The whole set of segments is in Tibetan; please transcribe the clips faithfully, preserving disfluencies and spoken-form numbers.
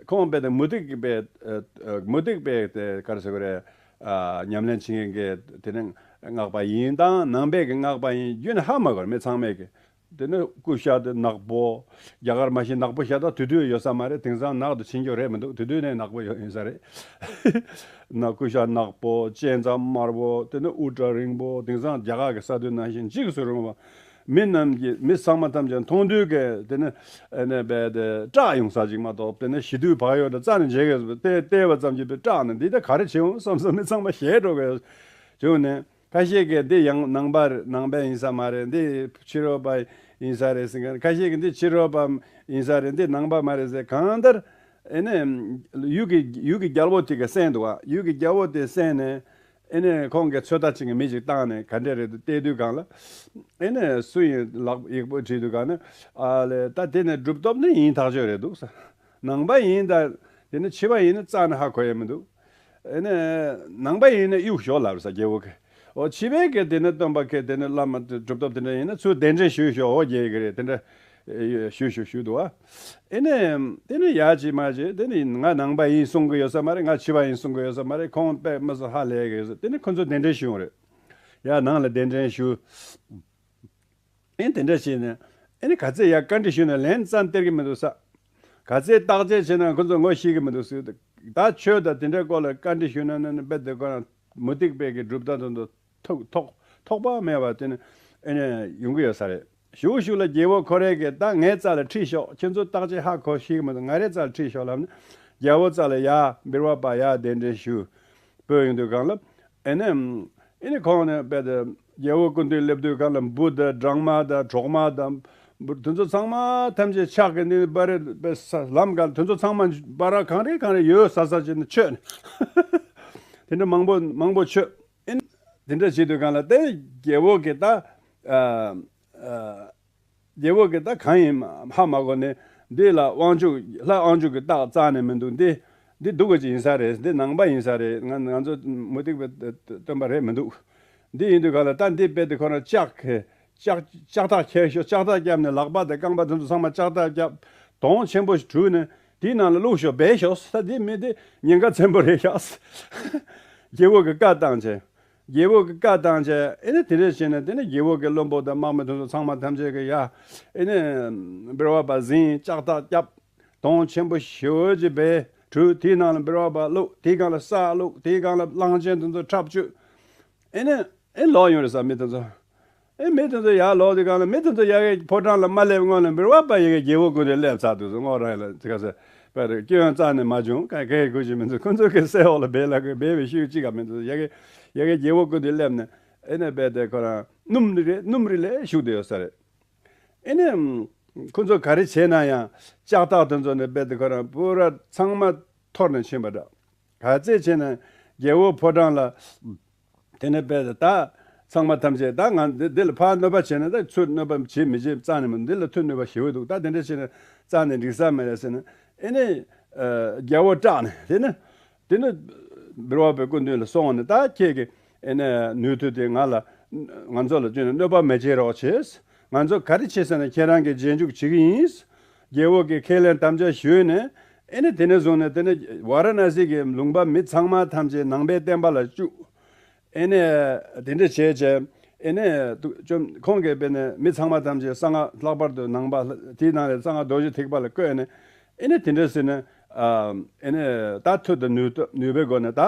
ཁོང་དཔེ་དེ་མུ་སྟེགས་པའི་མུ་སྟེགས་པའི་དེ་ག་རེ་ཟེར་དགོས་རེད། ཉམས་ལེན་བྱེད་མཁན་གྱི་དེ་ནི་སྔགས་པ་ཡིན་དང་ནང་པའི་གི་སྔགས་པ་ཡིན་རྒྱུ་ནི་ཧ་མ་གོ་བར་མི་ཚང་མས་གི། དེ་ནི་ཀུ་ཤ་དེ་ནག་པོ། རྒྱ་གར་མ་གཞི་ནག་པོ་ཤ་སྟག་དེ་དུས་ཡོད་ས་མ་རེད། དེང་སང་ནག་ཏུ་ཕྱིན་རྒྱུ་རེད་མི་འདུག་དེ་དུས་ནས་ནག་པོ་ཡོད་ཡིན་ས་རེད། ན་ཀུ་ཤ་ནག་པོ། སྤྱན་ཙམ་དམར་པོ། དེ་ནི་དབུ་སྐྲ་རིང་པོ། དེང་སང་རྒྱ་གར་གྱི་ས་དུས་ནང་བཞིན་འཇིགས་སུ་རུང་བ། མི་རྣམས་ཀྱིས་མི་ཚང་མ་ཐམས་ཅད་མཐོང་དུས་ཀྱི་དེ་ནི་ཨེ་ནས་བས་དེ་སྐྲག་ཡོང་ས་ཅིག་མ་གཏོགས་དེ་ནི་ཞི་དུལ་བག་ཡོད་དང་རྩ་ནས་འཇལ་གི་བལྟས་བལྟས་པ་ཙམ་གྱིས་བས་སྐྲག་ནས་འདི་ལྟ་ག་རེ་བྱེད་འོང་བསམ་བསམ་མི་ཚང་མ་ཞེད་འགྲོ་གི་བྱུང་ནས། ཁ་ཤས་ཀྱིས་འདི་ཡང་ནང་པ་རེད། ནང་པ་ཡིན་ས་མ་རེད། འདི་ཕྱི་རོལ་པ་ཡིན་ས་རེད་ཟེར་མཁན། ཁ་ཤས་ཀྱིས་འདི་ཕྱི་རོལ་པ་ཡིན་ས་རེད། འདི་ནང་པ་མ་རེད་ཟེར། གང་ལྟར་ཨེ་ནས་ཡུལ་གྱི་ཡུལ་གྱི་རྒྱལ་པོ་དེ་ག་གསན་འདུག་བ། ཡུལ་གྱི་རྒྱལ་པོ་དེ་གསན་ནས་ཨེ་ནས་ཁོང་གིས་ཚོད་ལྟ་བྱེད་མཁན་མི་ཞིག་བཏང་ནས་ག་འདྲས་རེད་འདུག་བལྟས་དུས་སྒང་ལ། ཨེ་ནས་སུ་ཡིན་ལག་ཡིག་པོ་བྲིས་དུས་སྒང་ནས་ཨ་ལས་ད་དེ་ནས་གྲུབ་ཐོབ་ནི་ཡིན་ཐག་ཆོད་རེད་འདུག་ས། ནང་པ་ཡིན་ད་དེ་ནི་ཕྱི་པ་ཡིན་ན་རྩ་ནས་ཧ་གོ་ཡ་མི་འདུག་ཨེ་ནས་ནང་པ་ཡིན་ན་གཡུག་ཞོག་ལབ་ས་རྒྱལ་པོ་གིས། འོ་ཕྱི་པའི་གི་དེ་ནི་སྟོན་པ་གིས་དེ་ནི་བླ་མ་དེ་གྲུབ་ཐོབ་དེ་འདྲ་ཡིན་ན་ཚུར་གདན་འདྲེན་ཞུས་ཞོག་འོ་རྒྱལ་གི་རེད། དེ་འདྲ་ཞུས་ཞུས་ཞུས་འདུག་བ། ཨེ་ནས་དེ་ནི་ཡ་གཅིག་མ་གཅིག་དེ་ནི་ང་ནང་པ་ཡིན་གསུང་གི་ཡོད་ས་མ་རེད། ང་ཕྱི་པ་ཡིན་གསུང་གི་ཡོད་ས་མ་རེད། ཁོང་དཔེ་མི་སྲིད་ཧ་ལས་གི་ཡོད་ས། དེ་ནི་ཁོ་ཚོ་གདན་འདྲེན་ཞུས་ཡོང་རེད། ཡ་ནང་ལ་གདན་འདྲེན་ཞུས། ཨེ་དེ་འདྲ་བྱས་ནས་ཨེ་ནི་ག་ཚད་ཡ་བཀའ་འདྲི་ཞུས་ན་ལན་ཙམ་སྟེར་གི་མི་འདུག་ས། ག་ཚད་བརྟག་དཔྱད་བྱས་ན་ཁོ་ཚོ་ངོ་ཤེས་གི་མི་འདུག་ཟེར། ད་ཆོས་དང་དེ་འདྲའི་སྐོར་ལ་བཀའ་འདྲི་ཞུས་ན་ནི་དཔེ་དེ་ཁོ་རང་མུ་སྟེགས་པའི་གི་གྲུབ་མཐའ་དེ་ཚོ་ཐོག་ཐོག་ཐོགས་པ་མེད་པ་དེ་ནི་ཨེ་ནས་ཡོང་གི་ཡོད་ས་རེད། ཞུ་ཞུ་ལ་རྒྱལ་པོ་ཁོ་རེ་གིས་ད་ངའི་རྩ་ལ་ཁྲིད་ཤོག་ཁྱེད་ཚོ་བརྟག་དཔྱད་ཧ་གོ་ཤེས་གི་མི་འདུག་ང་རའི་རྩ་ལ་ཁྲིད་ཤོག་ལབ་ནས་རྒྱལ་པོ་རྩ་ལ་ཡ་འབུལ་བ་པ་ཡ་གདན་འདྲེན་ཞུས། བོད་ཡོང་དུས་སྒང་ལ། ཨེ་ནས། ཨེ་ནས་ཁོང་ནས་དཔེ་དེ་རྒྱལ་པོ་སྐུ་མདུན་སླེབས་དུས་སྒང་ལ་འབུ་དང་སྦྲང་མ་དང་གྲོག་མ་དང་འབུ་དེ་ཚོ་ཚང་མ་ཐམས་ཅད་ཕྱག་གི་ནི་སྦ་རེ་དཔེ་ས་ལམ་སྒང་དེ་ཚོ་ཚང་མ་སྦ་ར་གང་རེ་གང་རེ་ཡོད་ས་ས་བྱས་ནས་མཆོད་ནས། དེ་འདྲ་མང་པོ་མང་པོ་མཆོད། ཨེ་ནས་དེ་འདྲ་བྱེད་དུས་སྒང་ལ་དེ་རྒྱལ་པོ་གིས་ད། ཨ། ཨ། རྒྱལ་པོ་གིས་ད་གང་ཡིན་ཧ་མ་གོ་ནས་འདི་ལ་དབང་ཕྱུག་ལྷ་དབང་ཕྱུག་གི་རྟགས་རྩ་ནས་མི་འདུག་འདི་འདི་སྡུག་གི་ཅིག་ཡིན་ས་རེད། འདི་ནང་པ་ཡིན་ས་རེད། ང་ང་ཚོ་མུ་སྟེགས་པའི་སྟོན་པ་རེད་མི་འདུག་འདི་ཡིན་དུས་ག་ལ་ད་འདི་རྦད་དེ་ཁོ་རང་ལྕགས་ཀྱི་ལྕགས་ལྕགས་ཐག་ཁྱེར་ཤོག་ལྕགས་ཐག་བརྒྱབ་ནས་ལག་པ་དང་རྐང་པ་དེ་ཚོ་ཚང་མ་ལྕགས་ཐག་བརྒྱབ། དོང་ཆེན་པོ་ཞིག་བྲུས་ནས་དེའི་ནང་ལ་བླུགས་ཤོག་སྦས་ཤོག་ད་འདི་མི་དེ་ཉེན་ཁ་ཆེན་པོ་རེད་ཤག་རྒྱལ་པོ་གིས་བཀའ་བཏང་བྱས། རྒྱལ་པོ་གིས་བཀའ་བཏང་བྱས། ཨེ་ནས་དེ་འདྲ་བྱས་ནས་དེ་ནས་རྒྱལ་པོ་གི་བློན་པོ་དང་དམག་མི་དེ་ཚོ་ཚང་མ་ཐམས་ཅད་ཀྱིས་ཡ། ཨེ་ནས་འབུལ་བ་པ་ཟིན། ལྕགས་ཐག་བརྒྱབ། དོང་ཆེན་པོ་ཞེ་པོ་ཅིག་སྦས། བྲུས། དེའི་ནང་ལ་འབུལ་བ་པ་བླུགས། དེའི་སྒང་ལ་ས་བླུགས། དེའི་སྒང་ལ་གླང་ཆེན་དེ་ཚོ་ཁྲབ་གཅོད། ཨེ་ནས་ཨེ་ལོག་ཡོང་རེད་ས་མི་དེ་ཚོ། ཨེ་མི་དེ་ཚོ་ཡར་ལོག་དུས་སྒང་ལ་མི་དེ་ཚོ་ཡ་གི་ཕོ་བྲང་ལ་མ་སླེབས་སྔོན་ལ་འབུལ་བ་པ་ཡ་གི་རྒྱལ་པོ་སྐུ་མདུན་སླེབས་ཚར་འདུག་ཟེར། སྔོན་རང་ལ་ཅི་ག་ཟེར། པར་སྐྱོན་རྩ་ནས་མ་བྱུང་། ག་གེ་དགོས་ཀྱི་མི་འདུག་ཁོ་ཚོ་གི་སའི་འོག་ལ་སྦས་ལ་གི་སྦས་པའི་ཤུལ་གཅིག་ག་མི་འདུག་ཡ་གི་ཡ་གི་རྒྱལ་པོ་སྐུ་མདུན་སླེབས་ནས་ཨེ་ནས་སྦས་ཏེ་ཁོ་རང་སྣུམ་རེ་སྣུམ་རེ་ལས་བཞུགས་བསྡད་ཡོད་ས་རེད། ཨེ་ནས་ཁོ་ཚོ་ག་རེ་བྱས་ན་ཡང་ལྕགས་ཐག་དེ་ཚོ་ནས་སྦས་ཏེ་ཁོ་རང་པུ་ར་ཚང་མ་འཐོར་ནས་ཕྱིན་པ་འདྲ། ག་ཚད་བྱས་ན་རྒྱལ་པོ་ཕོ་བྲང་ལ། དེ་ནས་དཔེ་ད་ཚང་མ་ཐམས་ཅད་ད་ང་འདི་འདི་ལ་ཕར་གནོད་པ་བྱས་ན་ད་ཚུར་གནོད་པ་བྱེད་མི་བྱེད་རྩ་ནས་མི་འདི་ལ་ཐུག་གནོད་པ་ཞེ་པོ་འདུག་ད་དེ་འདྲ་བྱས་ན་རྩ་ནས་འགྲིག་ས་མེད་རེད་ཟེར་ནས། ཨེ་ནས་རྒྱལ་པོ་སྐྲག་ནས་དེ་ནས་དེ་ནས་འབུལ་བ་པའི་སྐུ་མདུན་ལ་སོང་ནས། ད་ཁྱེད་ཀྱི་ཨེ་ནས་ནུས་མཐུ་དེ་ང་ལ་ང་ཚོ་ལ་བསྐྱོན་ནས་གནོད་པ་མི་བྱེད་རོགས་བྱེད། ང་ཚོ་ག་རེ་བྱེད་ཟེར་ན་ཁྱེད་རང་གི་རྗེས་འཇུག་བྱེད་ཀྱི་ཡིན། རྒྱལ་པོ་གིས་ཁས་ལེན་དམ་བཅའ་ཞུས་ནས། ཨེ་ནས་དེ་ནས་བཟུང་ནས་དེ་ནས་ཝཱ་ར་ཎ་སི་གི་ལུང་པ་མི་ཚང་མ་ཐམས་ཅད་ནང་པའི་བསྟན་པ་ལ་བཅུག་ཨེ་ནས་དེ་འདྲ་བྱས་བྱས། ཨེ་ནས་དུ་ཅོམ་ཁོང་གིས་དཔེར་ན་མི་ཚང་མ་ཐམས་ཅད་གསང་སྔགས་ལྷག་པར་དུ་ནང་པ་དེའི་ནང་ལས་གསང་སྔགས་རྡོ་རྗེ་ཐེག་པ་ལ་བཀོད་ནས། ཨེ་ནས་དེ་འདྲ་ཟེར་ནས་ཨ་ཨེ་ནས་ད་མཐུ་དང་ནུས་སྟོབས་ནུས་པའི་སྒོ་ནས་ད་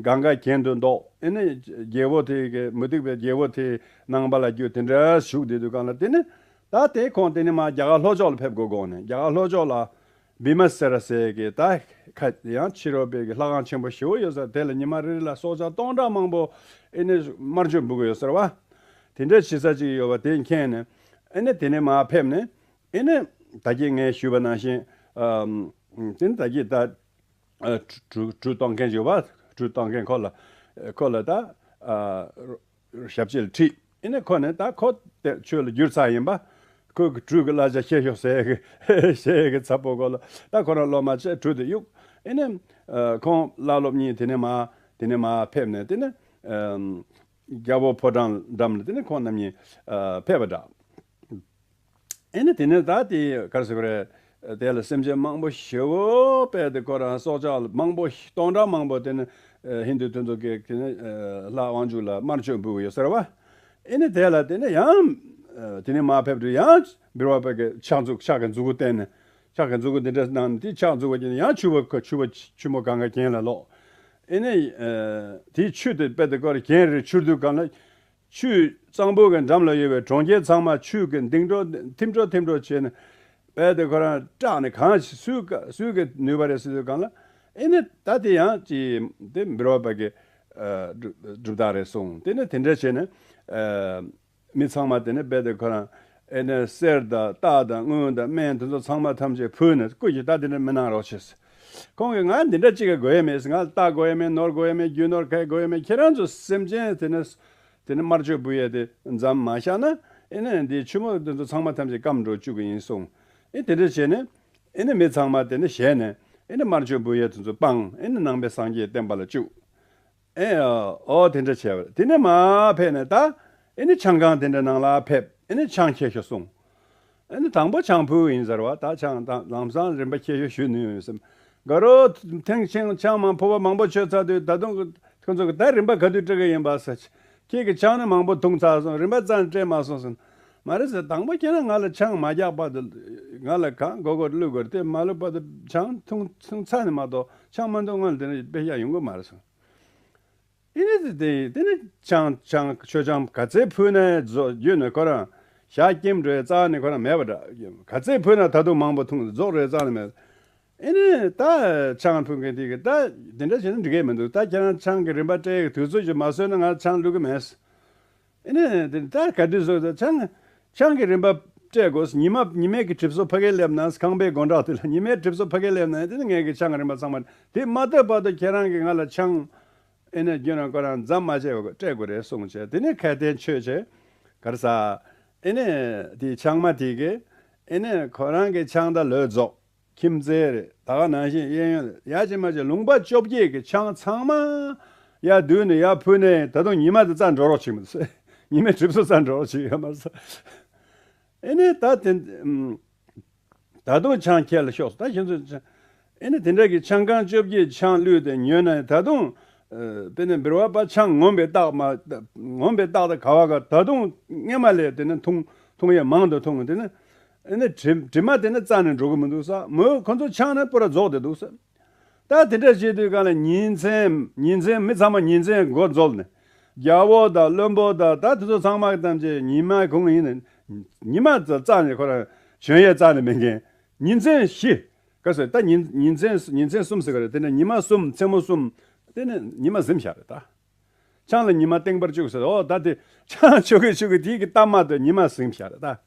གང་ག་གྱེན་དུ་ལྡོག་ཨེ་ནས་རྒྱལ་པོ་དེ་གི་མུ་སྟེགས་པའི་རྒྱལ་པོ་དེ་ནང་པ་ལ་བསྒྱུར། དེ་འདྲ་བཞུགས་བསྡད་དུས་སྒང་ལ་དེ་ནས་ད་དེ་ཁོང་དེ་ནས་མར་རྒྱ་གར་ལྷོ་ཕྱོགས་ལ་ཕེབས་དགོས་དགོངས་ནས། རྒྱ་གར་ལྷོ་ཕྱོགས་ལ་བི་མ་སེ་ར་ཟེར་གི་ད་ཁ་ཡང་ཕྱི་རོལ་པའི་གི་ལྷ་ཁང་ཆེན་པོ་ཞེ་པོ་ཡོད་ས་དེ་ལ་ཉི་མ་རེ་རེ་ལ་སྲོག་ཆགས་སྟོང་ཕྲག་མང་པོ་ཨེ་ནས་དམར་མཆོད་འབུལ་གི་ཡོད་ས་རེད་བ། དེ་འདྲ་བྱེད་ས་ཅིག་ཡོད་པ་དེ་མཁྱེན་ནས། ཨེ་ནས་དེ་ནས་མར་ཕེབས་ནས། ཨེ་ནས་ད་གིན་ངས་ཞུས་པ་ནང་བཞིན་ཨམ། དེ་ནས་ད་གིན་ད་ཨ་གྲུ་གྲུ་གྲུ་གཏོང་མཁན་ཡོད་པ། གྲུ་གཏོང་མཁན་ཁོ་ལ་ཁོ་ལ་ད་ཨ། ཞབས་ཕྱི་ལ་ཁྲིད། ཨེ་ནས་ཁོ་ནས་ད་ཁོ་དེ་ཆོས་ལ་བསྒྱུར་ཚར་ཡིན་པ། ཁོས་གི་གྲུ་གི་གླ་ཆ་ཁྱེར་ཤོག་ཟེར་གི་ཟེར་གི་ཚ་པོ་ཁོ་ལ། ད་ཁོ་རང་སློབ་མ་བྱས་གྲུ་དེ་གཡུགས། ཨེ་ནས་ཨ་ཁོང་བླ་སློབ་གཉིས་དེ་ནས་མར་དེ་ནས་མར་ཕེབས་ནས་དེ་ནས་ཨམ། རྒྱལ་པོ་ཕོ་བྲང་འགྲམ་ལ་དེ་ནས་ཁོང་རྣམ་གཉིས་ཨ་ཕེབས་པ་འདྲ། ཨེ་ནས་དེ་ནས་ད་དེ་ག་རེ་ཟེར་དགོས་རེད། དེ་ལ་སེམས་ཅན་མང་པོ་ཞེ་པོ་དཔེ་དེ་ཁོ་རང་སྲོག་ཆགས་མང་པོ་སྟོང་ཕྲག་མང་པོ་དེ་ནི་ཧིན་དུ་དེ་ཚོ་གི་དེ་ནི་ལྷ་དབང་ཕྱུག་ལ་དམར་མཆོད་འབུལ་གི་ཡོད་ཟེར་བ། ཨེ་ནི་དེ་ལ་དེ་ནི་ཡང་དེ་ནི་མ་ཕེབས་དུས་ཡང་འབུལ་བ་པ་གི་ཕྱག་མཛུབ་ཕྱག་གི་མཛུབ་གུ་བསྟན་ནས་ཕྱག་གི་མཛུབ་གུ་འདི་འདྲ་གནང་ནས་དེ་ཕྱག་མཛུབ་གུ་བྱས་ནས་ཡང་ཆུ་བོ་ཁ་ཆུ་བོ་ཆུ་མོ་གངྒཱ་གྱེན་ལ་ལོག་ཨེ་ནི་དེའི་ཆུ་དེ་དཔེ་དེ་ཁོ་རང་གྱེན་རེ་འཕྱུར་དུས་གང་ལ། ཆུ་གཙང་པོ་གི་འགྲམ་ལ་ཡོད་པའི་གྲོང་ཁྱེར་ཚང་མ་ཆུ་གི་ལྡིང་འགྲོ་ཐིམ་འགྲོ་ཐིམ་འགྲོ་བྱས་ནས་དཔེ་དེ་ཁོ་རང་སྐྲག་ནས་གང་སུས་ཀ་སུས་ཀྱི་ནུས་པ་རེད་ཟེར་དུས་གང་ལ། ཨེ་ནི་ད་དེ་ཡང་ཅི་དེ་འབུལ་བ་པ་གི་ཨ་གྲུབ་གྲུབ་རྟགས་རེད་གསུངས། དེ་ནི་དེ་འདྲ་བྱས་ནས་ཨ་མི་ཚང་མ་དེ་ནི་དཔེ་དེ་ཁོ་རང་ཨེ་ནི་གསེར་དང་རྟ་དང་དངུལ་དང་སྨན་དེ་ཚོ་ཚང་མ་ཐམས་ཅད་ཕུལ་ནས་སྐུ་མཁྱེན་ད་དེ་འདྲ་མི་གནང་རོགས་བྱས། ཁོང་གིས་ང་འདི་འདྲ་གཅིག་གི་དགོས་ཡ་མེད། ང་ལ་རྟ་དགོས་ཡ་མེད། ནོར་དགོས་ཡ་མེད། རྒྱུ་ནོར་ག་དགོས་ཡ་མེད། ཁྱེད་རང་ཚོ་སེམས་ཅན་དེ་ནི་དེ་ནི་དམར་མཆོད་འབུལ་ཡ་དེ་མཚམས་མ་བཞག་ན་ཨེ་ནི་འདི་ཆུ་མོ་དེ་ཚོ་ཚང་མ་ཐམས་ཅད་སྐམ་འགྲོ་བཅུག་གི་ཡིན་གསུངས། ཨེ་དེ་འདྲ་བྱས་ནས་ཨེ་ནི་མི་ཚང་མ་དེ་ནི་ཞལ་ནས་ཨེ་ནི་དམར་མཆོད་འབུལ་ཡ་དེ་ཚོ་སྤངས། ཨེ་ནི་ནང་པའི་སངས་རྒྱས་བསྟན་པ་ལ་བཅུག་ཨེ་ཨོ་དེ་འདྲ་བྱས་པ་རེད། དེ་ནས་མར་ཕེབས་ནས་ད་ཨེ་ནི་ཆང་ཁང་དེ་འདྲ་ནང་ལ་ཕེབས། ཨེ་ནི་ཆང་ཁྱེར་ཤོག་གསུངས། ཨེ་ནི་དང་པོ་ཆང་ཕུལ་ཡིན་ཟེར་བ། ད་ཆང་ད་ལམ་སང་རིམ་པ་ཁྱེར་ཤོག་ཞུས་ནི་ཡོད་སེམས། དགའ་རོགས་ཐེངས་ཆེན་ཆང་མང་ཕོར་པ་མང་པོ་མཆོད་ཚར་དུས་ད་དུང་ཁོ་ཚོ་གི་ད་རིམ་པ་ག་དུས་སྤྲད་གི་ཡིན་པ་ཟེར། ཁྱེད་ཀྱི་ཆང་ནི་མང་པོ་འཐུང་ཚར་སོང་། རིམ་པ་རྩ་ནས་སྤྲད་མ་སོང་ཟེར། མ་རེད་ཟེར། དང་པོ་ཁྱེད་རང་ང་ལ་ཆང་མ་རྒྱག་བར་དུ་ང་ལ་གང་དགོས་དགོས་བླུག་དགོས་དེ་མ་བླུག་བར་དུ་ཆང་འཐུང་འཐུང་ཚར་ནས་མ་གཏོགས་ཆང་མ་འཐུང་སྔོན་ལ་དེ་ནས་དཔེ་བཞག་ཡོང་གི་མ་རེད་ཟེར། ཨེ་ནི་དེ་དེ་ནི་ཆང་ཆང་མཆོད་ཆང་ག་ཚད་ཕུལ་ནའི་རྫོགས་རྒྱུ་ནི་ཁོ་རང་ཞག་སྐྱིམ་འགྲོའི་རྩ་ནི་ཁོ་རང་མེད་པ་འདྲ། ག་ཚད་ཕུལ་ན་ད་དུང་མང་པོ་འཐུང་རྫོགས་རེད་རྩ་ནི་མེད། ཨེ་ནི་ད་ཆང་ཕུལ་མཁན་དེ་གི་ད་དེ་འདྲ་བྱས་ན་འགྲིག་གི་མི་འདུག་ད་ཁྱེད་རང་ཆང་གི་རིན་པ་སྤྲད་ཡག་དུས་ཚོད་ཅིག་མ་བཟོས་ན་ང་ཆང་བླུག་གི་མེད། ཨེ་ནི་དེ་ད་ག་དུས་བཟོས་ད་ཆང་ཆང་གི་རིན་པ་སྤྲད་དགོས། ཉི་མ་ཉི་མའི་གི་གྲིབ་སོ་ཕ་གིར་སླེབས་ན་ཁང་པའི་སྒོ་འགྲམ་དེ་ལ་ཉི་མའི་གྲིབ་སོ་ཕ་གིར་སླེབས་ན་དེ་ནི་ངའི་གི་ཆང་གི་རིན་པ་ཚང་མ་དེ་མ་ཐོབ་བར་དུ་ཁྱེད་རང་གིས་ང་ལ་ཆང་ཨེ་ནི་རྒྱུ་ནོར་ཁོ་རང་མཚམས་མ་བཅད་པར་སྤྲད་དགོས་རེད་གསུངས་བྱས། དེ་ནས་ཁ་དན་ཆོད་བྱས་གར་ས། ཨེ་ནི་དེ་ཆང་མ་དེ་གི་ཨེ་ནི་ཁོ་རང་གི་ཆང་ད་ལོས་རྫོགས། ཁྱིམ་མཚེས་རེད། ད་ག་ནང་བཞིན་གཡས་གཡོན་ཡ་གཅིག་མ་གཅིག་ལུང་པ་བཅོ་བརྒྱད་ཀྱི་ཆང་ཚང་མ་ཡར་བསྡུས་ནས་ཡར་ཕུལ་ནས་ད་དུང་ཉི་མ་དེ་རྩ་འགྲོ་རོགས་བྱེད་མི་འདུག་ཉི་མའི་གྲིབ་སོ་རྩ་འགྲོ་རོགས་བྱེད་ཡོད་མ་རེད། ཨེ་ནས་ད་དེ་ཨམ། ད་དུང་ཆང་ཁྱེར་ལ་ཤོག་ད་ཁྱེད་ཚོས་ཨེ་ནས་དེ་འདྲ་གི་ཆང་ཁང་བཅོ་བརྒྱད་ཆང་བླུད་དེ་ཉོས་ན་ད་དུང་ཨ། དཔེར་ན་འབུལ་བ་པ་ཆང་ངོམ་པའི་རྟགས་མ་ངོམ་པའི་རྟགས་དང་ག་བ་ག་ད་དུང་སྔས་མ་ལས་དེ་ནས་འཐུང་འཐུང་ཡས་མང་དུ་འཐུང་། དེ་ནས་ཨེ་ནས་དྲི་དྲི་མ་དེ་ནས་རྩ་ནས་འགྲོ་གི་མི་འདུག་ས། མོས་ཁོ་ཚོ་ཆང་ནས་པུ་ར་རྫོགས་བསྡད་འདུག་ས། ད་དེ་འདྲ་བྱེད་དུས་གང་ལ་ཉིན་མཚན་ཉིན་མཚན་མི་ཚང་མ་ཉིན་མཚན་མགོ་འཛོལ་ནས་རྒྱལ་པོ་དང་བློན་པོ་དང་ད་དེ་ཚོ་ཚང་མ་ཐམས་ཅད་ཉི་མ་གུང་ཡིན་ནས་ཉི་མ་རྩ་རྩ་ནས་ཁོ་རང་བྱོན་ཡས་རྩ་ནས་མེད་མཁན་ཉིན་མཚན་བཞི། ག་ཟེར་ད་ཉིན་ཉིན་མཚན་ཉིན་མཚན་གསུམ་ཟེར་ག་རེད། དེ་ནས་ཉི་མ་གསུམ་མཚན་མོ་གསུམ། དེ་ནས་ཉི་མ་གཟིམ་བཞག་རེད་ད། ཆང་ལ་ཉི་མ་བསྟེན་པར་བཅུག་ཟེར། ཨོ་ད་དེ་ཆང་ཆོ་གི་ཆོ་གི་དེའི་གི་གཏའ་མ་དེ་ཉི་མ་གཟིམ་བཞག་རེད་ད།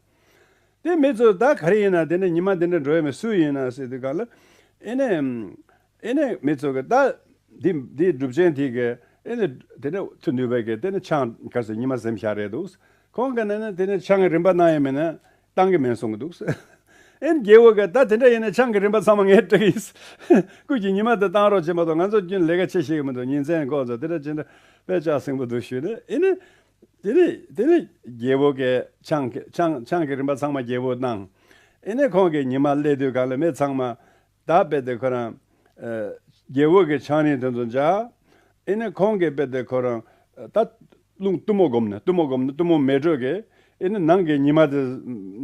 དེ་མི་ཚོ་ད་ག་རེ་ཡིན་ན་དེ་ནས་ཉི་མ་དེ་འདྲ་འགྲོ་ཡ་མེད་སུ་ཡིན་ན་ཟེར་དུས་ག་ལ། ཨེ་ནས་ཨེ་ནས་མི་ཚོ་གི་ད་འདི་འདི་སྒྲུབ་ཆེན་དེ་གི་ཨེ་ནས་དེ་ནས་ཐུ་ནུས་པའི་གི་དེ་ནས་ཆང་ག་ཟེར་ཉི་མ་གཟིམ་བཞག་རེད་འདུག་ཁོང་གི་ནང་ནས་དེ་ནས་ཆང་གི་རིན་པ་གནང་ཡ་མེད་ན། བཏང་གི་མེད་གསུང་གི་འདུག་ཨེ་ནི་རྒྱལ་པོ་གིས་ད་དེ་འདྲ་ཡིན་ན་ཆང་གི་རིན་པ་ཚང་མ་ངས་སྤྲད་ཀྱི་ཡིན། སྐུ་གི་ཉི་མ་དེ་བཏང་རོགས་བྱེད་མ་གཏོགས་ང་ཚོ་ཀུན་ལས་ཀ་ཆེ་ཤེས་ཀྱི་མི་འདུག་ཉིན་མཚན་འགོག་ཚོ་དེ་འདྲ་ཅི་འདྲ་དཔེ་ལྕགས་སྲིན་པོ་འདུག་ཞུས་ནས་ཨེ་ནི། དེ་ནས་དེ་ནས་རྒྱལ་པོ་གིས་ཆང་གི་ཆང་ཆང་གི་རིན་པ་ཚང་མ་རྒྱལ་པོ་གནང་། ཨེ་ནི་ཁོང་གིས་ཉི་མ་སླེབས་དུས་གང་ལ་མི་ཚང་མ་ད་དཔེ་དེ་ཁོ་རང་ཨ་རྒྱལ་པོ་གི་ཆང་རིན་དེ་ཚོ་འཇགས། ཨེ་ནི་ཁོང་གིས་དཔེ་དེ་ཁོ་རང་ཨ་ད། རླུང་གཏུམ་མོ་བསྒོམས་ནས་གཏུམ་མོ་བསྒོམས་ནས་གཏུམ་མོ་མེ་དྲོད་ཀྱིས་ཨེ་ནི་ནང་གི་ཉི་མ་དེ་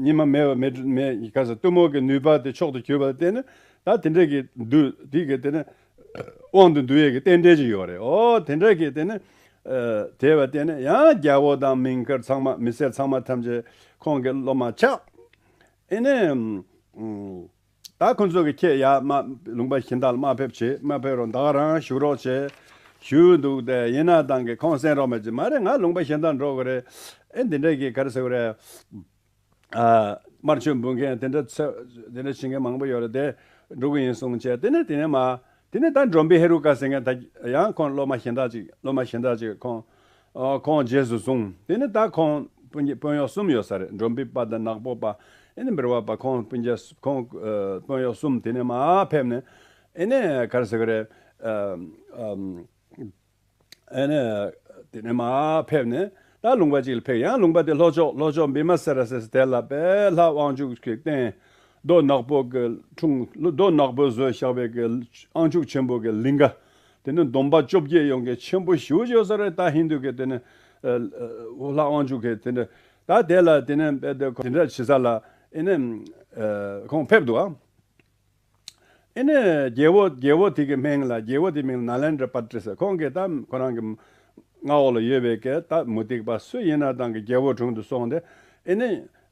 ཉི་མ་མེ་མེ་མེ་ག་ཟེར་གཏུམ་མོ་གི་ནུས་པ་དེ་མཆོག་ཏུ་གྱུར་པ་བརྟེན་ནས་ད་དེ་འདྲ་གི་འདུས་དེ་གི་དེ་ནི་དབང་དུ་འདུས་ཡས་ཀྱི་རྟེན་འབྲེལ་ཅིག་ཡོད་རེད། ཨོ་དེ་འདྲ་གི་དེ་ནི་དེ་བ་བརྟེན་ནས་ཡང་རྒྱལ་པོ་དང་མིང་དཀར་ཚང་མ་མི་སེར་ཚང་མ་ཐམས་ཅད་ཁོང་གི་སློབ་མ་ཆགས། ཨེ་ནི། ད་ཁོང་ཚོ་གི་ཁྱེད་ཡ་མ་ལུང་པ་གཞན་དག་ལ་མ་ཕེབས་བྱེད་མ་ཕེབས་རོགས་ད་ག་རང་བཞུགས་རོགས་བྱེད། བཞུགས་འདུག་དེ་ཡིན་ན་ཏང་གི་ཁོང་གསན་རོགས་མ་བྱེད་མ་རེད། ང་ལུང་པ་གཞན་དག་འགྲོ་དགོས་རེད། ཨེ་འདི་འདྲ་གི་ག་རེ་ཟེར་དགོས་རེད། ཨ་དམར་མཆོད་འབུལ་མཁན་དེ་འདྲ་ཚེ་དེ་འདྲ་བྱེད་མཁན་མང་པོ་ཡོད་རེད་དེ་འགྲོ་གི་ཡིན་གསུངས་བྱས་དེ་ནས་དེ་ནས་མ་དེ་ནས་ད་འབྲོམ་པའི་ཧེ་རུ་ཀ་ཟེར་མཁན་ད་ཡང་ཁོང་སློབ་མ་གཞན་དག་ཅིག་སློབ་མ་གཞན་དག་ཅིག་ཁོང་། ཨོ་ཁོང་རྗེས་སུ་བཟུང་། དེ་ནི་ད་ཁོང་སྤུན་སྤུན་གཡོག་གསུམ་ཡོད་ས་རེད། འབྲོམ་པའི་པ་དང་ནག་པོ་པ། ཨེ་ནི་འབུལ་བ་པ་ཁོང་སྤུན་ཀྱག་ཁོང་ཨ་སྤུན་གཡོག་གསུམ་དེ་ནས་མར་ཕེབས་ནས་ཨེ་ནི་ག་རེ་ཟེར་གི་རེད། ཨ་ཨམ་ཨེ་ནི་དེ་ནས་མར་ཕེབས་ནས་ད་ལུང་པ་གཅིག་ལ་ཕེབས། ཡང་ལུང་པ་དེ་ལྷོ་ཕྱོགས་ལྷོ་ཕྱོགས་བི་མ་སེ་ར་ཟེར་དེ་ལ་དཔེ་ལྷ་དབང་ཕྱུག་གི་རྟེན། རྡོ་ནག་པོ་གི་འཁྲུངས། རྡོ་ནག་པོ་བཟོས་བཞག་པའི་གི་ཨང་ཅུག་ཆེན་པོ་གི་ལིང་ག། དེ་ནི་འདོམ་པ་བཅོ་བརྒྱད་ཡོང་གི་ཆེན་པོ་ཞེ་པོ་ཅིག་ཡོད་ས་རེད། ད་ཧིན་དུ་གི་དེ་ནི་ཨ་ཨ་ལྷ་དབང་ཕྱུག་གི་དེ་ནི། ད་དེ་ལ་དེ་ནི་དཔེ་དེ་དེ་འདྲ་བྱེད་ས་ལ་ཨེ་ནི་ཨ་ཁོང་ཕེབས་འདུག་ཨ། ཨེ་ནི་རྒྱལ་པོ་རྒྱལ་པོ་དེ་གི་མིང་ལ། རྒྱལ་པོ་དེ་མིང་ནཱ་ལེནྡྲ་པ་ཏྲི་ཟེར། ཁོང་གིས་ད་ཁོ་རང་གི་མངའ་འོག་ལ་ཡོད་པའི་གི་ད་མུ་སྟེགས་པ་སུ་ཡིན་ན་ཐང་གི་རྒྱལ་པོ་དྲུང་དུ་སོང་སྟེ། ཨེ་ནི་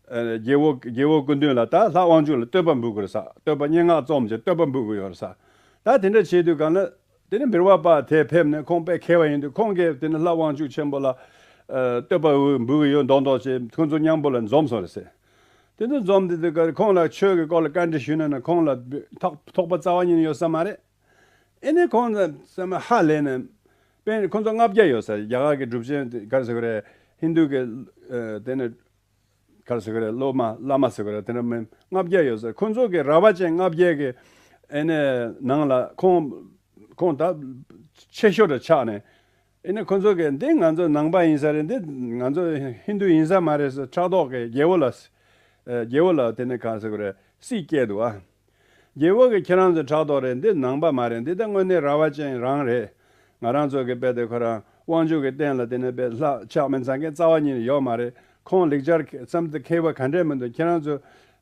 ཨ་རྒྱལ་པོ་རྒྱལ་པོ་སྐུ་མདུན་ལ་ད་ལྷ་དབང་ཕྱུག་ལ་བསྟོད་པ་འབུལ་དགོས་རེད་ས། བསྟོད་པ་སྙན་ངག་རྩོམ་བྱས་བསྟོད་པ་འབུལ་དགོས་ཡོད་རེད་ས། ད་དེ་འདྲ་བྱེད་དུས་གང་ལ་དེ་ནི་འབུལ་བ་པ་དེ་ཕེབས་ནས་ཁོང་དཔེ་མཁས་པ་ཡིན་དུས་ཁོང་གིས་དེ་ནི་ལྷ་དབང་ཕྱུག་ཆེན་པོ་ལ་ཨ་བསྟོད་པ་འབུལ་གི་ཡོད་མདོག་མདོག་བྱས། ཁོང་ཚོ་མཉམ་པོ་ལ་འཛོམས་སོང་རེད་ཟེར། དེ་ཚོ་འཛོམས་དེ་དུས་ཀར་ཁོང་ལ་ཆོས་ཀྱི་སྐོར་ལ་བཀའ་འདྲི་ཞུས་ན་ན་ཁོང་ལ་ཐོག་ཐོགས་པ་རྩ་བ་ཉིད་ནས་ཡོད་ས་མ་རེད། ཨེ་ནས་ཁོང་ཚོ་སེམས་ཧ་ལས་ནས། དཔེར་ན་ཁོང་ཚོ་ལྔ་བརྒྱ་ཡོད་ས། རྒྱ་གར་གྱི་གྲུབ་ཆེན་དེ་ག་རེ་ཟེར་དགོས་རེད། ཧིན་དུ་གི་ཨ་དེ་ནས་ག་རེ་ཟེར་དགོས་རེད། སློབ་མ་བླ་མ་ཟེར་དགོས་རེད། དེ་འདྲ་མི་ལྔ་བརྒྱ་ཡོད་ས། ཁོང་ཚོ་གི་ར་བ་ཅན་ལྔ་བརྒྱ་གི་ཨེ་ནས་ནང་ལ་ཁོང་ཁོང་ད་ཆེ་ཤོས་ལ་ཆགས་ནས། ཨེ་ནས་ཁོ་ཚོ་གིས་འདི་ང་ཚོ་ནང་པ་ཡིན་ས་རེད། འདི་ང་ཚོ་ཧིན་དུ་ཡིན་ས་མ་རེད་ཟེར། ཕྲག་དོག་གིས་རྒྱལ་པོ་ལ་ཨ་རྒྱལ་པོ་ལ་དེ་ནས་ག་རེ་ཟེར་དགོས་རེད། སྲིད་སྐྱེལ་འདུག་ཨ། རྒྱལ་པོ་གིས་ཁྱེད་རང་ཚོ་ཕྲག་དོག་རེད། འདི་ནང་པ་མ་རེད། འདི་ད་དངོས་གནས་ར་བ་ཅན་རང་རེད། ང་རང་ཚོ་གི་དཔེ་དེ་ཁོ་རང་དབང་ཕྱུག་གི་རྟེན་ལ་དེ་ནས་དཔེ་ལྷ་ཕྱག་མི་འཚལ་མཁན་རྩ་བ་ཉིད་ནས་ཡོད་མ་རེད། ཁོང་ལེགས་སྦྱར་བསམ་གཏན་མཁས་པ་ག་འདྲས་མི་འདུག་ཁྱེད་རང་ཚོ་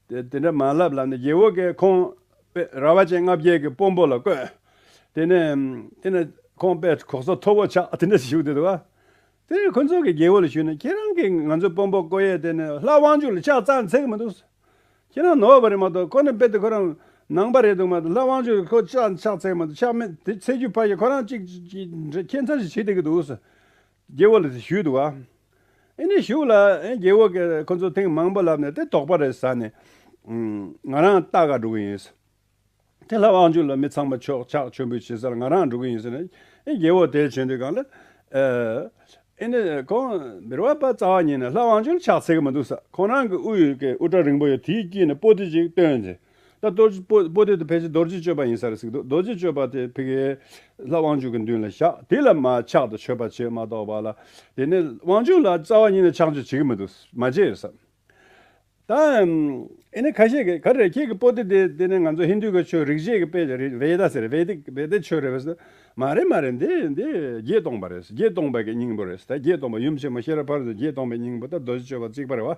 དེ་དེ་འདྲ་མ་ལབ་ལབ་ནས་རྒྱལ་པོ་གིས་ཁོང་དཔེ་ར་བ་ཅན་ལྔ་བརྒྱ་གི་དཔོན་པོ་ལ་བསྐོས། དེ་ནས་དེ་ནས་ཁོང་དཔེ་གོ་ས་མཐོ་པོ་ཆགས། དེ་འདྲ་ཞིག་ཞུགས་བསྡད་འདུག་ཨ། དེ་ཁོ་ཚོ་གིས་རྒྱལ་པོ་ལ་ཞུས་ནས། ཁྱེད་རང་གིས་ང་ཚོའི་དཔོན་པོ་བསྐོ་ཡས་དེ་ནས་ལྷ་དབང་ཕྱུག་ལ་ཕྱག་འཚལ་འཚལ་གི་མི་འདུག་ཁྱེད་རང་ནོར་བ་རེད་མ་གཏོགས། ཁོ་ནི་དཔེ་དེ་ཁོ་རང་ནང་པ་རེད་འདུག་མ་གཏོགས། ལྷ་དབང་ཕྱུག་ཁོ་ཕྱག་ཕྱག་འཚལ་མ་གཏོགས། ཕྱག་མེད་དེ་ཚེ་རྒྱུ་ཕ་གི་ཁོ་རང་གཅིག་གཅིག་གཅིག་ཁྱད་མཚར་ཞིག་བྱེད་བསྡད་ཀྱི་འདུག་རྒྱལ་པོ་ལ་ཞུས་འདུག་ཨ། ཨེ་ནས་ཞུགས་ལ་ཨེ་རྒྱལ་པོ་གིས་ཁོ་ཚོ་ཐེངས་མང་པོ་ལབ་ནས་དེ་དོགས་པ་རེད་ཟ་ནས། ང་རང་ལྟ་ག་འགྲོ་གི་ཡིན། དེ་ལྷ་དབང་ཕྱུག་ལ་མི་ཚང་མ་ཕྱོགས་ཕྱག་མཆོད་འབུལ་བྱེད་སར་ང་རང་འགྲོ་གི་ཡིན་ཟེར་ནས། ཨེ་རྒྱལ་པོ་དེ་བྱོན་དུས་གང་ལ་ཨ་ཨེ་ནས་ཁོང་འབུལ་བ་པ་རྩ་བ་ཉིད་ནས་ལྷ་དབང་ཕྱུག་ལ་ཕྱག་འཚལ་གི་མི་འདུག་ས། ཁོང་རང་གི་དབུ་ཡོད་ཀྱི་དབུ་སྐྲ་རིང་པོ་ཡོད། དེའི་དཀྱིལ་ནས་པོ་ཏི་ཅིག་བཏོན་ཏེ། ད་རྡོ་རྗེ་པོ་པོ་ཏི་དེ་ཕལ་ཆེར་རྡོ་རྗེ་གཅོད་པ་ཡིན་ས་རེད་ཟེར་གི་འདུག་རྡོ་རྗེ་གཅོད་པ་དེ་ཕ་གིའི་ལྷ་དབང་ཕྱུག་གི་མདུན་ལ་བཞག་དེ་ལ་མར་ཕྱག་དང་མཆོད་པ་བྱེད་མ་གཏོགས་པ་ལ། དེ་ནས་དབང་ཕྱུག་ལ་རྩ་བ་ཉིད་ནས་ཕྱག་མཆོད་བྱེད་ཀྱི་མི་འདུག་མ་བྱེད་ཟེར། ད་ཨེ་ནས་ཁ་ཤས་ཀྱིས་ག་རེ་རེད། ཁྱེད་ཀྱི་པོ་ཏི་དེ་དེ་ནས་ང་ཚོ་ཧིན་དུ་གི་ཆོས་རིག་བྱེད་ཀྱི་དཔེ་རེད། བེ་ད་ཟེར། བེ་ད་བེ་ད་ཆོས་རེད་པས་ཟེར། མ་རེད་མ་རེད། འདི་འདི་བརྒྱད་སྟོང་པ་རེད། བརྒྱད་སྟོང་པའི་གི་སྙིང་པོ་རེད། ད་བརྒྱད་སྟོང་པ་ཡུམ་ཆེན་མོ་ཤེས་རབ་ཕ་རོལ་ཏུ་བརྒྱད་སྟོང་པའི་སྙིང་པོ། ད་རྡོ་རྗེ་གཅོད་པ་གཅིག་པ་རེད་པ།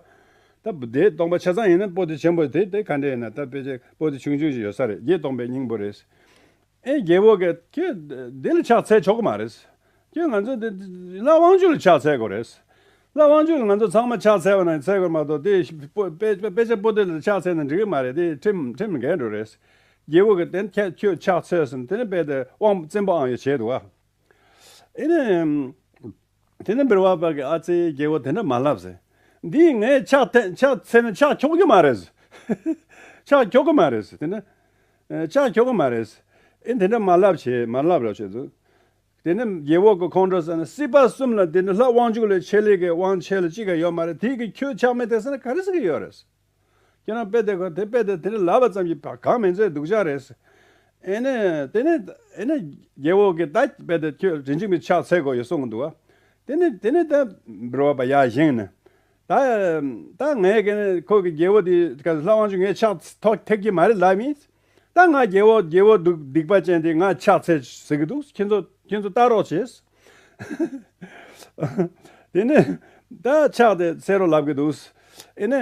ད་བརྒྱད་སྟོང་པ་ཆ་ཚང་ཡིན་ན་པོ་ཏི་ཆེན་པོ་དེ་དེ་ག་འདྲས་ཡིན་ན། ད་དཔེ་ཆ་པོ་ཏི་ཆུང་ཆུང་ཞིག་ཡོད་ས་རེད། བརྒྱད་སྟོང་པའི་སྙིང་པོ་རེད། ཨེ་རྒྱལ་པོ་གིས་ཁྱོད་འདི་ལ་ཕྱག་འཚལ་ཆོག་གི་མ་རེད། ཁྱོད་ང་ཚོ་འདི་ལྷ་དབང་ཕྱུག་ལ་ཕྱག་འཚལ་དགོས་རེད། ལྷ་དབང་ཕྱུག་ལ་ང་ཚོ་ཚང་མ་ཕྱག་འཚལ་བ་ན་འཚལ་དགོས་མ་གཏོགས། དེ་པོ་དཔེ་དཔེ་ཆ་པོ་ཏི་ལ་ཕྱག་འཚལ་ན་འགྲིག་གི་མ་རེད། དེ་ཁྲིམས་ཁྲིམས་འགལ་འགྲོ་རེད། རྒྱལ་པོ་གིས་དེ་ཁྱོད་ཁྱོད་ཕྱག་འཚལ་ཟེར་ནས་དེ་ནས་དཔེ་དེ་དབང་བཙན་པོ་ཨང་ཡོད་བྱས་འདུག་ག་ཨེ་ནས། དེ་ནས་འབུལ་བ་པ་གིས་ཨ་ཙི་རྒྱལ་པོ་དེ་འདྲ་མ་ལབ་ཟེར། འདིས་ངས་ཕྱག་འཚལ་ཕྱག་འཚལ་ན་ཕྱག་འཁྱོག་གི་མ་རེད། ཕྱག་འཁྱོག་གི་མ་རེད། དེ་ནས་ཨ་ཕྱག་འཁྱོག་གི་མ་རེད། ཨེ་དེ་འདྲ་མ་ལབ་བྱས། མ་ལབ་རོགས་བྱས་འདུག་དེ་ནས་རྒྱལ་པོ་གིས་ཁོང་ཁྲོ་ཟ་ནས། སྲིད་པ་གསུམ་ལ་དེ་ནི་ལྷ་དབང་ཕྱུག་ལས་ཆེ་ལེ་གི་དབང་ཆེ་ལ་ཅི་ག་ཡོད་མ་རེད། དེ་གིས་ཁྱོད་ཕྱག་མི་འཚལ་ཟེར་ན་ག་རེ་ཟེར་གི་ཡོད་རེད། ཁྱེད་རང་དཔེ་དེ་གོ་དེ་དཔེ་དེ་དེ་ནི་ལབ་པ་ཙམ་གྱིས་གང་མིན་ཚད་སྡུག་ཅག་རེད། ཨེ་ནས་དེ་ནས་ཨེ་ནས་རྒྱལ་པོ་གིས་ད་དཔེ་དེ་ཁྱོད་རིན་ཆེན་གྱི་ཕྱག་འཚལ་དགོས་ཡོད་གསུངས་འདུག་ག་དེ་ནས་དེ་ནས་ད་འབུལ་བ་པ་ཡར་བཞེངས་ནས། ད་ད་ངས་ག་ནས་ཁོ་གི་རྒྱལ་པོ་དེ་ག་ལྷ་དབང་ཕྱུག་ངས་ཕྱག་ཐོག་ཐེག་གི་མ་རེད་ལབ་ཡིན། ད་ང་རྒྱལ་པོ་རྒྱལ་པོ་སྡིག་སྡིག་པ་ཅན་དེ་ང་ཕྱག་འཚལ་ཟེར་གི་འདུག་ཁྱེད་ཚོ་ཁྱེད་ཚོ་ལྟ་རོགས་བྱེད། དེ་ནས་ད་ཕྱག་དེ་འཚལ་རོགས་ལབ་གི་འདུག་ཨེ་ནས་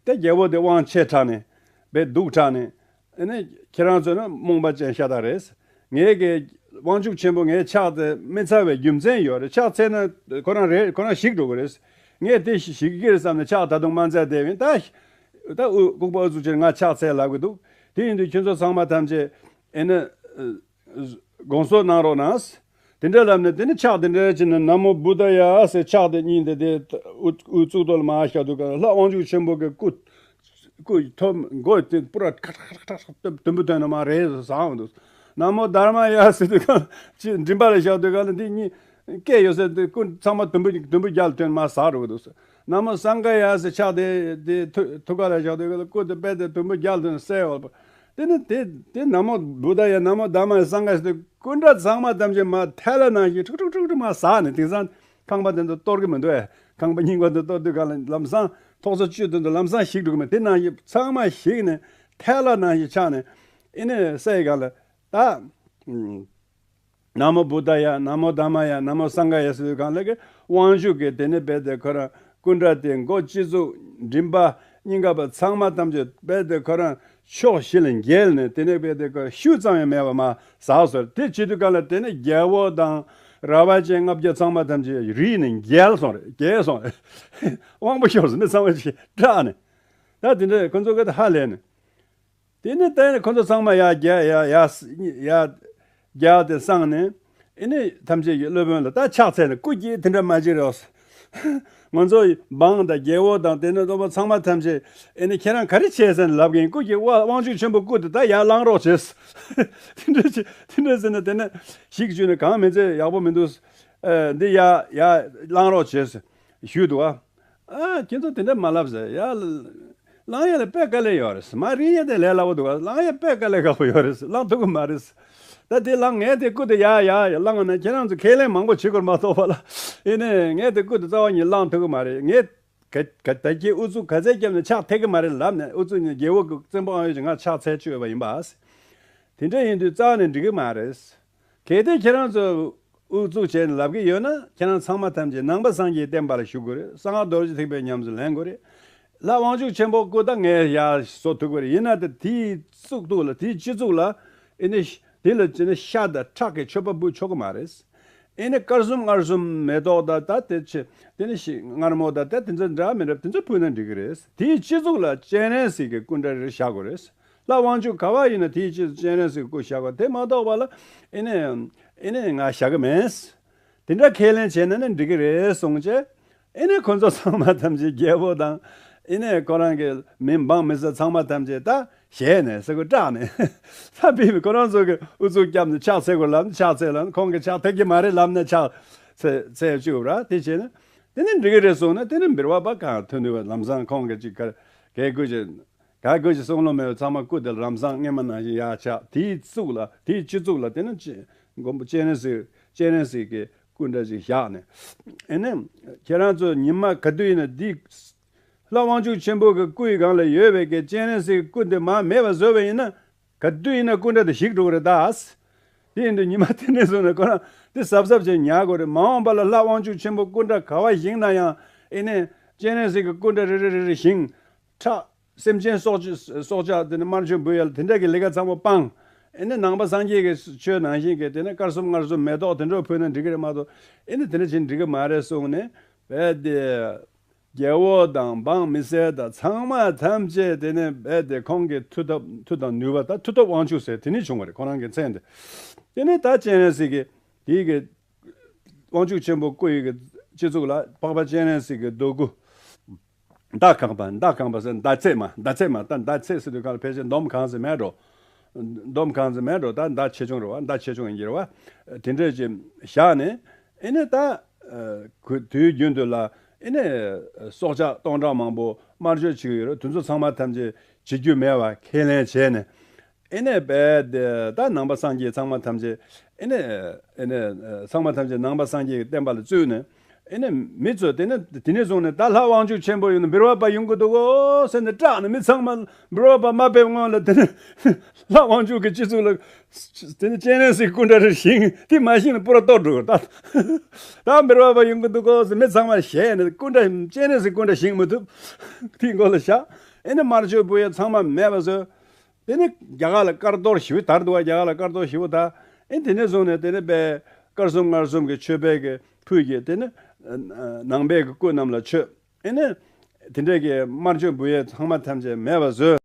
ད་རྒྱལ་པོ་དེ་དབང་ཆེ་དྲགས་ནས་དཔེ་སྡུག་དྲགས་ནས། ཨེ་ནས་ཁྱེད་རང་ཚོ་ནི་རྨོངས་པ་ཅན་ཤ་སྟག་རེད། ངས་གི་དབང་ཕྱུག་ཆེན་པོ་ངས་ཕྱག་དེ་མི་འཚལ་བའི་རྒྱུ་མཚན་ཡོད་རེད། ཕྱག་འཚལ་ན་ཁོ་རང་རེད། ཁོ་རང་ཞིག་འགྲོ་གི་རེད། ངས་དེ་ཞིག་གི་རེད་བསམ་ནས་ཕྱག་ད་དུང་མ་འཚལ་བསྡད་ཡིན། ད་ད་ལྐུགས་པ་ཨུ་ཚུགས་བྱས་ང་ཕྱག་འཚལ་ལབ་གི་འདུག་དེ་ཡིན་དུས་ཁྱོད་ཚོ་ཚང་མ་ཐམས་ཅད་ཨེ་ནས་དགོངས་སོ་གནང་རོགས་གནང་། དེ་འདྲ་ལབ་ནས་དེ་ནས་ཕྱག་དེ་འདྲ་བྱས་ནས་ན་མོ་བུདྡྷ་ཡ་ཟེར་ཕྱག་དེ་གཉིས་དེ་དེ་དབུ་དབུ་གཙུག་ཏོར་ལ་མར་བཞག་དུས་ག་ལྷ་དབང་ཕྱུག་ཆེན་པོ་གི་སྐུ་སྐུ་ཐོབ་མགོ་དེ་པུ་ར་ཁྲག་ཁྲག་ཁྲག་ཁྲག་དུམ་བུ་ཐོན་ནས་མར་རེད་ཟ་འོང་འདུག་ན་མོ་དྷརྨ་ཡ་ཟེར་དུས་ག་ཅི་མགྲིན་པ་ལ་བཞག་དུས་ག་ལ་འདི་གཉིས་སྐད་ཡོད་ཟེར་དུས་སྐུ་ཚང་མ་དུམ་བུ་དུམ་བུ་བརྒྱ་ལ་ཐོན་མར་ཟ་འགྲོ་གི་འདུག་ན་མོ་སངྒ་ཡ་ཟེར་ཕྱག་དེ་དེ་ཐུ་ཐུགས་ཀ་ལ་བཞག་དུས་ག་ལ་སྐུ་དེ་པད་དེ་དུམ་བུ་བརྒྱ་ལ་ཐོན་གསལ་བ། དེ་ནི་དེ་དེ་ན་མོ་བུདྡྷ་ཡ་ན་མོ་དྷརྨ་ཡ་སངྒ་ཡ་ཟེར་དུས་སྐུ་འདྲ་ཚང་མ་ཐམས་ཅད་མར་ཐལ་ལ་ནང་བཞིན་ཁྲུག་ཁྲུག་ཁྲུག་ཁྲུག་མར་ཟག་ནས། དེང་སང་ཁང་པ་དེ་ཚོ་གཏོར་གི་མི་འདུག་ཨེ། ཁང་པ་རྙིང་པ་དེ་གཏོར་དུས་ག་ལ་ལམ་སང་ཐོག་ས་བཅུད་དེ་ཚོ་ལམ་སང་ཞིག་འགྲོ་གི་མེད། དེ་ནང་བཞིན་ཚང་མ་ཞིག་ནས་ ཐལ་བ་ནང་བཞིན་ཆགས་ནས། ཨེ་ནས་སའི་སྒང་ལ་ད། ཨུམ། ན་མོ་བུདྡྷ་ཡ། ན་མོ་དྷརྨ་ཡ། ན་མོ་སངྒྷ་ཡ་ཟེར་དུས་སྒང་ལ་གི་དབང་ཕྱུག་གི་དེ་ནས་རྦད་དེ་ཁོ་རང་སྐུ་འདྲ་དེ་མགོ་སྤྱི་གཙུག་མགྲིན་པ་སྙིང་ག་པ་ཚང་མ་ཐམས་ཅད་རྦད་དེ་ཁོ་རང་ཕྱོགས་བཞི་ལ་འགྱེལ་ནས། དེ་ནས་རྦད་དེ་ཁོ་ཤུགས་ཙམ་ཡང་མེད་པ་མར་ཟགས་སོང་། དེ་བྱེད་དུས་སྒང་ལ་དེ་ནས་རྒྱལ་པོ་དང་ར་བ་ཅན་ལྔ་བརྒྱ་ཚང་མ་ཐམས་ཅད་རིལ་ནས་འགྱེལ་སོང་རེད། འགྱེལ་སོང་རེད། དབང་པོ་ཤོར་སོང་། མི་ཚང་མ་ཅིག་སྐྲག་ནས། ད་དེ་འདྲ་ཁོ་ཚོ་ག་ད་ཧ་ལས་ནས། དེ་ནས་ད་ཁོ་ཚོ་ཚང་མ་ཡར་རྒྱལ། ཡར་ཡར་ཡར་རྒྱལ་ཏེ་སངས་ནས། ཨེ་ནས་ཐམས་ཅད་ཀྱི་སློབ་དཔོན་ལ་ད་ཕྱག་འཚལ་ནས། སྐུ་སྐྱེ་དེ་འདྲ་མ་བྱེད་རོགས། ང་ཚོ་འབངས་དང་རྒྱལ་པོ་དང་དེ་ནས་སློབ་དཔོན་ཚང་མ་ཐམས་ཅད། ཨེ་ནས་ཁྱེད་རང་ག་རེ་བྱས་ཟེར་ནས་ལབ་གིན། སྐུ་སྐྱེ་དབང་ཕྱུག་ཆེན་པོ་སྐུ་དེ་ད་ཡར་བླང་རོགས་བྱེད། དེ་འདྲ་བྱེད། དེ་འདྲ་ཟེར་ནས་དེ་ནས་ཞིག་བྱུང་ནས། གང་མི་ཚེ་ཡག་པོ་མི་འདུག། ཨེ་འདི་ཡར་ཡར་བླང་རོགས་བྱེད་ཞུས་འདུག་ཨ། ཨ། ཁྱེད་ཚོ་དེ་འདྲ་མ་ལབ་ཟེར། ཡ། བླང་ཡ་ལ་དཔེ་དཀའ་ལས་ཡོད་རེད། མར་རིལ་ཡ་དེ་ལས་སླ་པོ་འདུག་ག། བླང་ཡ་དཔེ་དཀའ་ལས་ཁག་པོ་ཡོད་རེད། བླང་ཐུབ་ཀྱི་མ་རེད། ད་དེ་བླང་། ངས་དེ་སྐུ་དེ་ཡར་ཡར་ཡར་བླངས་ན་ཁྱེད་རང་ཚོ་ཁས་ལེན་མང་པོ་བྱེད་དགོས་མ་གཏོགས་པ་ལ། ཡིན་ནའི་ངས་དེ་སྐུ་དེ་རྩ་བ་ཉིད་བླང་ཐུབ་ཀྱི་མ་རེད། ངས་ག་ག་ད་ཁྱེད་ཨུ་ཚུགས་ག་ཚད་བརྒྱབ་ནས་ཕྱག་འཚལ་གྱི་མ་རེད་ལབ་ནས། ཨུ་ཚུགས་ནས་རྒྱལ་པོ་གི་བཙན་པོ་ཨང་ཡོད་ཀྱི་ང་ཕྱག་འཚལ་བཅུག་ཡོད་པ་ཡིན་པ། དེ་འདྲ་ཡིན་དུས་རྩ་བ་ནས་འགྲིག་གི་མ་རེད། གལ་ཏེ་ཁྱེད་རང་ཚོ་ཨུ་ཚུགས་བྱས་ནས་ལབ་ཀྱི་ཡོད་ན། ཁྱེད་རང་ཚང་མ་ཐམས་ཅད་ནང་པ་སངས་རྒྱས་བསྟན་པ་ལ་ཞུགས་དགོས་རེད། གསང་སྔགས་རྡོ་རྗེ་ཐེག་པའི་ཉམས་སུ་ལེན་དགོས་རེད། ལྷ་དབང་ཕྱུག་ཆེན་པོ་སྐུ་ད་ངས་ཡར་བཟོ་ཐུབ་ཀྱི་རེད། ཡིན་ན་དེ་དེའི་གཙུག་ཏུ་ལ། དེའི་སྤྱི་གཙུག་ལ། ཨེ་ནི་དེ་ལ་ཅི་ནི་ཤ་དང་ཁྲག་གི་མཆོད་པ་འབུལ་ཆོག་གི་མ་རེད། ཨེ་ནི་དཀར་གསུམ་མངར་གསུམ་མེ་ཏོག་དང་། ད་དེ་ཆེ་དེ་ནི་ཤི་མངར་མོ་དང་། ད་དེ་ཚོ་འདྲ་མི་འདྲ་དེ་ཚོ་ཕུལ་ན་འགྲིག་གི་རེད། དེའི་སྤྱི་གཙུག་ལ་སྤྱན་རས་གཟིགས་ཀྱི་སྐུ་འདྲ་རེ་བཞག་དགོས་རེད། ལྷ་དབང་ཕྱུག་ག་པར་ཡིན་ན་དེའི་ཕྱིར་སྤྱན་རས་གཟིགས་སྐུ་བཞག་པ་དེ་མ་གཏོགས་པ་ལ། ཨེ་ནས། ཨེ་ནས་ང་བཞག་གི་མེད། དེ་འདྲ་ཁས་ལེན་བྱས་ན་ནི་འགྲིག་གི་རེད་གསུངས་བྱས། ཨེ་ནས་ཁོ་ཚོ་ཚང་མ་ཐམས་ཅད། རྒྱལ་པོ་དང་། ཨེ་ནས་ཁོ་རང་གི་མི་འབངས་མི་སེར་ཚང་མ་ཐམས་ཅད་ད་ཞེད་ནས་ཟེར་དགོས། སྐྲག་ནས། ད་ཕེབས་པའི་ཁོ་རང་ཚོ་གི་ཨུ་ཚུགས་བརྒྱབ་ནས་ཕྱག་འཚལ་དགོས་ལབ་ནས་ཕྱག་འཚལ་ལབ་ནས། ཁོང་གིས་ཕྱག་འཚལ་གྱི་མ་རེད་ལབ་ནས་ཕྱག་འཚལ་འཚལ་བཅུག་ར། དེ་བྱས་ན་དེ་ནི་འགྲིག་གི་རེད་གསུངས་ན། དེ་ནི་འབུལ་བ་པ་གང་ཐོན་དུས་ལམ་སང་ཁོང་གིས་ཅིག་ག་གས་དགོས་ཀྱི། ག་དགོས་ཀྱི་བསམ་བློ་མེད་པའི་ཚང་མ་སྐུ་དེ་ལམ་སང་སྔས་མ་ནང་བཞིན་ཡར་ཆགས། དེའི་གཙུག་ལ། དེའི་སྤྱི་གཙུག་ལ་དེ་ནི་ཅི་མགོན་པོ་སྤྱན་རས་གཟིགས། སྤྱན་རས་གཟིགས་ཀྱི་སྐུ་འདྲ་ཅིག་བཞག་ནས། ཨེ་ནས་ཁྱེད་རང་ཚོ་ཉི་མ་ག་དུས་ཡིན་ན་འདི་ལྷ་དབང་ཕྱུག་ཆེན་པོ་གི་སྐུ་ཡི་སྒང་ལ་ཡོད་པའི་གི་སྤྱན་རས་གཟིགས་ཀྱི་སྐུ་དེ་མར་མེད་པ་བཟོས་པ་ཡིན་ན། ག་དུས་ཡིན་ན་སྐུ་འདྲ་དེ་ཞིག་འགྲོ་གི་རེད་ད། དེ་ཡིན་དུས་ཉི་མ་དེ་ནས་བཟུང་ནས་ཁོ་རང་དེ་གཟབ་གཟབ་བྱས་ཉར་དགོས་རེད། མ་འོངས་པ་ལ་ལྷ་དབང་ཕྱུག་ཆེན་པོ་སྐུ་འདྲ་ག་པར་བཞེངས་ན་ཡང་། ཨེ་ནས་སྤྱན་རས་གཟིགས་ཀྱི་སྐུ་འདྲ་རེ་རེ་རེ་རེ་བཞེངས། ཁྲག་སེམས་ཅན་སྲོག་གཅོད་སྲོག་ཆགས་དེ་ནས་དམར་མཆོད་འབུལ་ཡ་ལ་དེ་འདྲ་གི་ལས་ཀ་ཚང་མ་སྤངས། ཨེ་ནས་ནང་པ་སངས་རྒྱས་ཀྱི་ཆོས་ནང་བཞིན་གྱི་དེ་ནས་དཀར་གསུམ་མངར་གསུམ་མེ་ཏོག་དེ་འདྲ་ཕུལ་ན་འགྲིག་གི་རེད་མ་གཏོགས། ཨེ་ནས་དེ་འདྲ་བྱས་ན་འགྲིག་གི་མ་རེད་གསུངས་ནས། རྦད་དེ། རྒྱལ་པོ་དང་འབངས་མི་སེར་དང་ཚང་མ་ཐམས་ཅད་དེ་ནས་རྦད་དེ་ཁོང་གི་མཐུ་སྟོབས། མཐུ་དང་ནུས་པ་དང་མཐུ་སྟོབས་དབང་ཕྱུག་ཟེར་དེ་ནས་བྱུང་བ་རེད། ཁོ་རང་གི་མཚན་དེ། དེ་ནས་ད་སྤྱན་རས་གཟིགས་ཀྱི་དེའི་གི་དབང་ཕྱུག་ཆེན་པོ་སྐུ་ཡི་གི་སྤྱི་གཙུག་ལ་འཕགས་པ་སྤྱན་རས་གཟིགས་ཀྱི་རྡོ་སྐུ། མདའ་གང་པ། མདའ་གང་པ་ཟེར། མདའ་ཚད་མ། མདའ་ཚད་མ། ད་མདའ་ཚད་ཟེར་དུས་ག་ལ་ཕལ་ཆེར་འདོམ་གང་ཟེར་མེད་འགྲོ། འདོམ་གང་ཟེར་མེད་འགྲོ། ད་མདའ་ཆེ་ཆུང་རེད་བ། མདའ་ཆེ་ཆུང་ཡིན་གྱི་རེད་བ། དེ་འདྲས་ཀྱི་བཞག་ནས། ཨེ་ནས་ད་ཁོ་དུས་རྒྱུན་དུ་ལ། ཨེ་ནས་སྲོག་ཆགས་སྟོང་ཕྲག་མང་པོ་དམར་མཆོད་བྱེད་ཀྱི་ཡོད་རེད། དེ་ཚོ་ཚང་མ་ཐམས་ཅད་བྱེད་རྒྱུ་མེད་པ་ཁས་ལེན་བྱས་ནས། ཨེ་ནས་རྦད་དེ་ད་ནང་པ་སངས་རྒྱས་ཚང་མ་ཐམས་ཅད། ཨེ་ནས། ཨེ་ནས་ཚང་མ་ཐམས་ཅད་ནང་པ་སངས་རྒྱས་ཀྱི་བསྟན་པ་ལ་བཙུད་ནས། ཨེ་ནས་མི་ཚོས་དེ་ནས་དེ་ནས་བཟུང་ནས་ད་ལྷ་དབང་ཕྱུག་ཆེན་པོ་ཡོང་ན་འབུལ་བ་པ་ཡོང་གི་འདུག་གོ་ཟེར་ནས་སྐྲག་ནས། མི་ཚང་མ་འབུལ་བ་པ་མ་ཕེབས་སྔོན་ལ་དེ་ནས་ལྷ་དབང་ཕྱུག་གི་སྤྱི་གཙུག་ལ། དེ་ནས་སྤྱན་རས་གཟིགས་སྐུ་འདྲ་རེ་བཞེངས། དེ་མ་བཞེངས་ན་པུ་ར་གཏོར་འགྲོ་གི་རེད་ད། ད་འབུལ་བ་པ་ཡོང་གི་འདུག་གོ་ཟེར་མི་ཚང་མ་ཞེད་ནས། སྐུ་འདྲ། སྤྱན་རས་གཟིགས་སྐུ་འདྲ་བཞེངས་མི་ཐུབ། དེའི་མགོ་ལ་བཞག་ཨེ་ནས་དམར་མཆོད་འབུལ་ཡ་ཚང་མ་མེད་པ་བཟོས། དེ་ནས་རྒྱ་གར་ལ་དཀར་གཏོར་ཞེ་པོ་དར་འདུག་བ། རྒྱ་གར་ལ་དཀར་གཏོར་ཞེ་པོ་དར། ཨེ་དེ་ནས་བཟུང་ནས་དེ་ནས་དཔེ་དཀར་གསུམ་མངར་གསུམ་གྱི་མཆོད་པའི་གི་ཕུད་ཀྱིས་དེ་ནས་ནང་པའི་གི་སྐུ་རྣམས་ལ་མཆོད། ཨེ་ནས་དེ་འདྲའི་གི་དམར་མཆོད་འབུལ་ཡས་ཚང་མ་ཐམས་ཅད་མེད་པ་བཟོས།